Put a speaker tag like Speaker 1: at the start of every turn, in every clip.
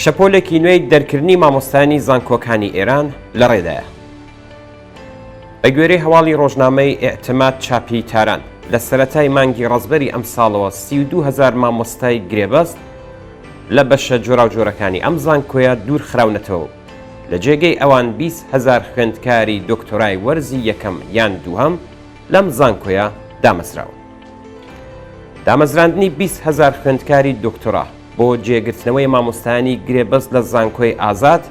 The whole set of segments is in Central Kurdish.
Speaker 1: شەپۆلێکی نوێی دەرکردنی مامۆستایانی زانکۆکانی ئێران لە ڕێدایە. بە گوێرەی هەواڵی ڕۆژنامەی ئێعتماد چاپی تاران، لە سەرەتای مانگی ڕەزبەری ئەمساڵەوە 32 هەزار مامۆستای گرێبەست لە بەشە جۆراوجۆرەکانی ئەم زانکۆیە دوور خراونەتەوە و لە جێگەی ئەوان 20 هەزار خوێندکاری دۆکتۆرای وەرزی یەکەم یان دووهەم لەم زانکۆیە دامەزراون. دامەزراندنی 20 هەزار خوێندکاری دۆکتۆرا بۆ جێگرتنەوەی مامۆستایانی گرێبەست لە زانکۆی ئازاد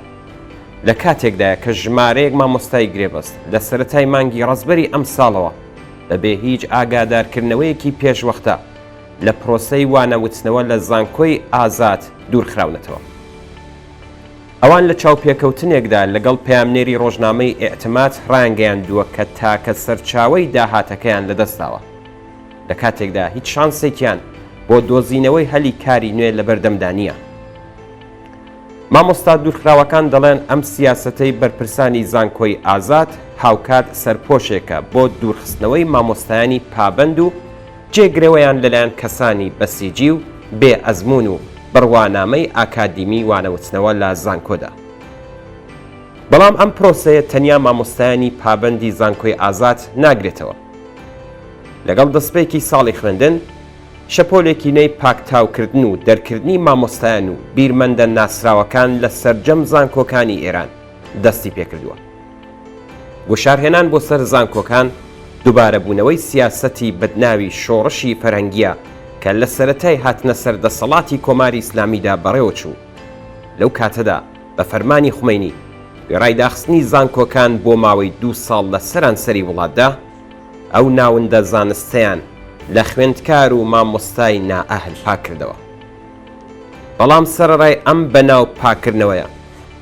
Speaker 1: لە کاتێکدایە کە ژمارەیەک مامۆستای گرێبەست لە سەرەتای مانگی ڕەزبەری ئەمساڵەوە بەبێ هیچ ئاگادارکردنەوەیەکی پێشوەختە لە پرۆسەی وانەوتنەوە لە زانکۆی ئازاد دوورخراونەتەوە. ئەوان لە چاوپێکەوتنێکدا لەگەڵ پەیامنێری ڕۆژنامەی ئیعتماد ڕایانگەیاندووە کە تاکە سەرچاوەی داهاتەکەیان لەدەستداوە، لە کاتێکدا هیچ شانسێکیان بۆ دۆزینەوەی هەلی کاری نوێ لەبەردەمدا نییە. مامۆستا دوورخراوەکان دەڵێن ئەم سیاسەتەی بەرپرسانی زانکۆی ئازاد هاوکات سەرپۆشێکە بۆ دوورخستنەوەی مامۆستایانی پابەند و جێگرەوەیان لەلایەن کەسانی بەسیجی و بێ ئەزموون و بڕوانامەی ئاکادیمی وانەوتنەوە لە زانکۆدا. بەڵام ئەم پرۆسەیە تەنیا مامۆستایانی پابەندی زانکۆی ئازاد ناگرێتەوە. لەگەڵ دەستپێکی ساڵی خوێندن، شەپۆلێکی نوێی پاکتاوکردن و دەرکردنی مامۆستایان و بیرمەندە ناسراوەکان لە سەرجەم زانکۆکانی ئێران دەستی پێکردووە. گوشارهێنان بۆ سەر زانکۆکان دوبارەبوونەوەی سیاسەتی بەدناوی شۆڕشی فەرهەنگییە کە لە سەرەتای هاتنە سەر دەسەڵاتی کۆماری ئیسلامیدا بەڕێوەچوو. لەو کاتەدا بە فەرمانی خومەینی وێڕای داخستنی زانکۆکان بۆ ماوەی دوو ساڵ لە سەرانسەری وڵاتدا، ئەو ناوندە زانستەیان لە خوێندکار و مامۆستای نائەهل پاککردەوە. بەڵام سەرەڕای ئەم بەناو پاککردنەوەیە،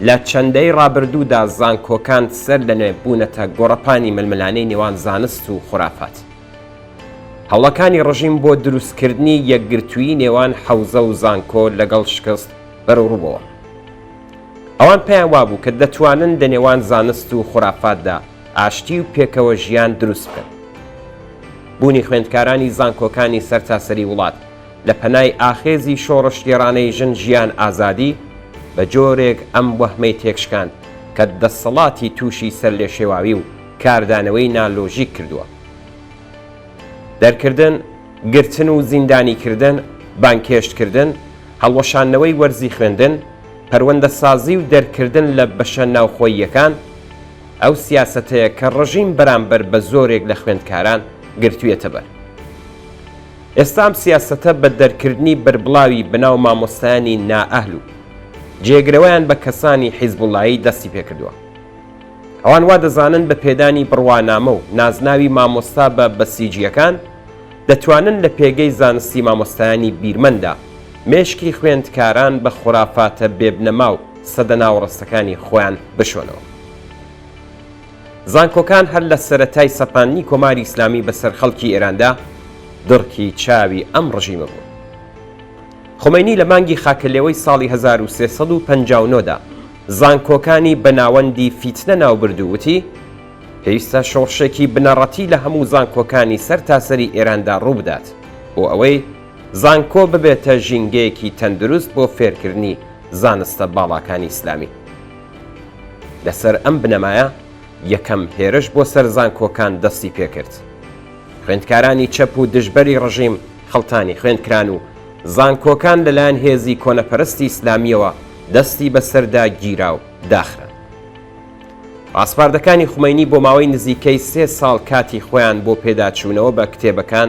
Speaker 1: لە چەند دەیەی ڕابردوودا زانکۆکان سەر لە نوێ بوونەتە گۆڕەپانی ململانێی نێوان زانست و خورافات. هەوڵەکانی ڕژیم بۆ دروستکردنی یەکگرتوویی نێوان حەوزە و زانکۆ لەگەڵ شکست بەرەوڕوو بۆوە. ئەوان پێیان وابوو کە دەتوانن لە نێوان زانست و خورافاتدا ئاشتی و پێکەوە ژیان دروست بکەن. بوونی خوێندکارانی زانکۆکانی سەرتاسەری وڵات لە پەنای ئاخێزی شۆڕشگێڕانەی ژن ژیان ئازادی بە جۆرێک ئەم وەهمەی تێکشکاند کە دەسەڵاتی تووشی سەرلێشێواوی و کاردانەوەی نالۆژیک کردووە. دەرکردن، گرتن و زیندانیکردن، بانگهێشتکردن، هەڵوەشاندنەوەی وەرزی خوێندن، پەروەندەسازی و دەرکردن لە بەشە ناوخۆییەکان، ئەو سیاسەتەیە کە ڕژیم بەرامبەر بە زۆرێک لە خوێندکاران گرتوویەتە بەر. ئێستا ئەم سیاسەتە بە دەرکردنی بەربڵاوی بەناو مامۆستایانی نائەهل و جێگرەوەیان بە کەسانی حیزبوڵایی دەستی پێکردووە. ئەوان وا دەزانن بە پێدانی بڕوانامە و نازناوی مامۆستا بە بەسیجییەکان، دەتوانن لە پێگەی زانستی مامۆستایانی بیرمەنددا، مێشکی خوێندکاران بە خورافاتە بێبنەما و سەدە ناوەڕەستەکانی خۆیان بشۆنەوە. زانکۆکان هەر لە سەرەتای سەپاندنی کۆماری ئیسلامی بەسەر خەڵکی ئێراندا، دڕکی چاوی ئەم ڕژیمە بوون. خومەینی لە مانگی خاکەلێوەی ساڵی 1359 دا زانکۆکانی بە ناوەندی فیتنە ناوبرد و وتی، پێویستە شۆڕشێکی بنەڕەتی لە هەموو زانکۆکانی سەرتاسەری ئێراندا ڕووبدات بۆ ئەوەی زانکۆ ببێتە ژینگەیەکی تەندروست بۆ فێرکردنی زانستە باڵاکانی ئیسلامی. لەسەر ئەم بنەمایە یەکەم هێرش بۆ سەر زانکۆکان دەستی پێکرد. خوێندکارانی چەپ و دژبەری ڕژیم خەڵتانی خوێن کران و زانکۆکان لەلایەن هێزی کۆنەپەرستی ئیسلامییەوە دەستی بەسەردا گیرا و داخران. ڕاسپاردەکانی خومەینی بۆ ماوەی نزیکەی سێ ساڵ کاتی خۆیان بۆ پێداچوونەوە بە کتێبەکان،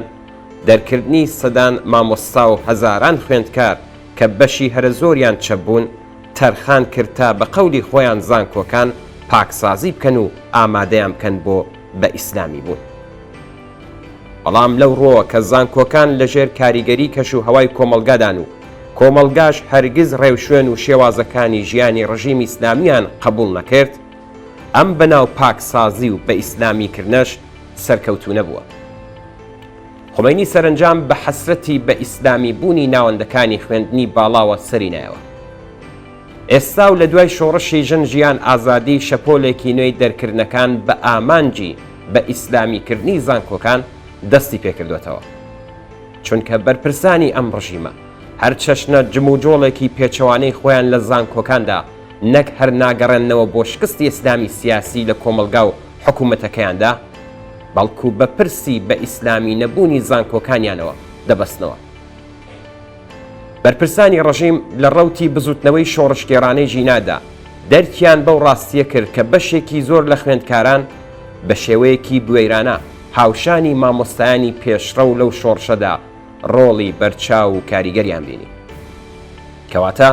Speaker 1: دەرکردنی سەدان مامۆستا و هەزاران خوێندکار کە بەشی هەرەزۆریان چەپ بوون، تەرخان کرد تا بە قەولی خۆیان زانکۆکان پاکسازی بکەن و ئامادەیان بکەن بۆ بە ئیسلامی بوون. بەڵام لەو ڕووەوە کە زانکۆکان لەژێر کاریگەری کەش و هەوای کۆمەڵگادان و کۆمەڵگاش هەرگیز ڕێوشوێن و شێوازەکانی ژیانی ڕژیمی ئیسلامیان قەبووڵ نەکرد، ئەم بەناو پاکسازی و بە ئیسلامی کردنەش سەرکەوتوو نەبووە. خومەینی سەرەنجام بە حەسرەتی بە ئیسلامی بوونی ناوەندەکانی خوێندنی باڵاوە سەری نایەوە. ئێستا و لە دوای شۆڕشی ژن ژیان ئازادی شەپۆلێکی نوێی دەرکردنەکان بە ئامانجی بە ئیسلامی کردنی زانکۆکان دەستی پێکردۆتەوە. چونکە بەرپرسانی ئەم ڕژیمە. هەر چەشنە جموجۆڵێکی پێچەوانەی خۆیان لە زانکۆکاندا نەک هەر ناگەڕێننەوە بۆ شکستی ئیسلامی سیاسی لە کۆمەڵگا و حکوومەتەکەیاندا، بەڵکو بە پرسی بە ئیسلامی نەبوونی زانکۆکانیانەوە دەبەستنەوە. بەرپرسانی ڕژیم لە ڕەوتی بزووتنەوەی شۆڕشگێڕانەی ژینادا دەرکیان بەو ڕاستییە کرد کە بەشێکی زۆر لە خوێندکاران بە شێوەیەکی بوێرانە هاوشانی مامۆستایانی پێشڕەو لەو شۆڕشەدا ڕۆڵی بەرچاو و کاریگەریان بینی. کەواتە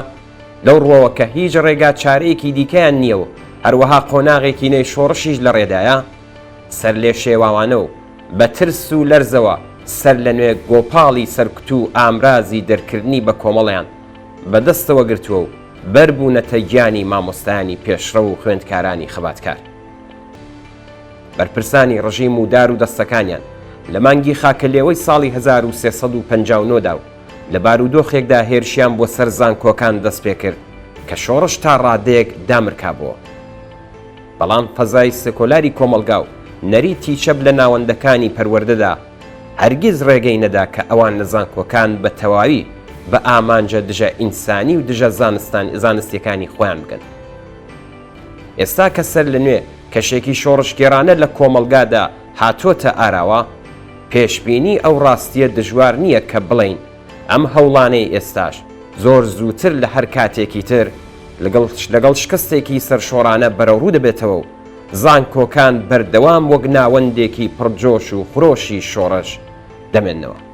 Speaker 1: لەو ڕووەوە کە هیچ ڕێگا چارەیەکی دیکەیان نییە و هەروەها قۆناغێکی نوێی شۆڕشیش لە ڕێدایە، سەرلێشێواوانە و بە ترس و لەرزەوە سەرلەنوێ گۆپاڵی سەرکوت و ئامرازی دەرکردنی بە کۆمەڵیان بە دەستەوە گرتووە و بەربوونەتە گیانی مامۆستایانی پێشڕەو و خوێندکارانی خەباتکار. بەرپرسانی ڕژیم و دار و دەستەکانیان لە مانگی خاکەلێوەی ساڵی 1359 دا و لە بارودۆخێکدا هێرشیان بۆ سەر زانکۆکان دەستپێکرد کە شۆڕش تا ڕادەیەک دامرکابۆوە. بەڵام فەزای سکۆلاری کۆمەڵگا و نەریتی چەپ لە ناوەندەکانی پەروەردەدا هەرگیز ڕێگەی نەدا کە ئەوان لە زانکۆکان بە تەواوی بە ئامانجە دژە ئینسانی و دژە زانستیەکانی خۆیان بگەن. ئێستا کە سەر لە نوێ کەشێکی شۆڕشگێڕانە لە کۆمەڵگادا هاتۆتە ئاراوە، پێشبینی ئەو ڕاستیە دژوار نییە کە بڵێین ئەم هەوڵانەی ئێستاش زۆر زووتر لە هەر کاتێکی تر لەگەڵ شکستێکی سەرشۆڕانە بەرەوڕوو دەبێتەوە و زانکۆکان بەردەوام وەک ناوەندێکی پڕ جۆش و خرۆشی شۆڕش دەمێننەوە.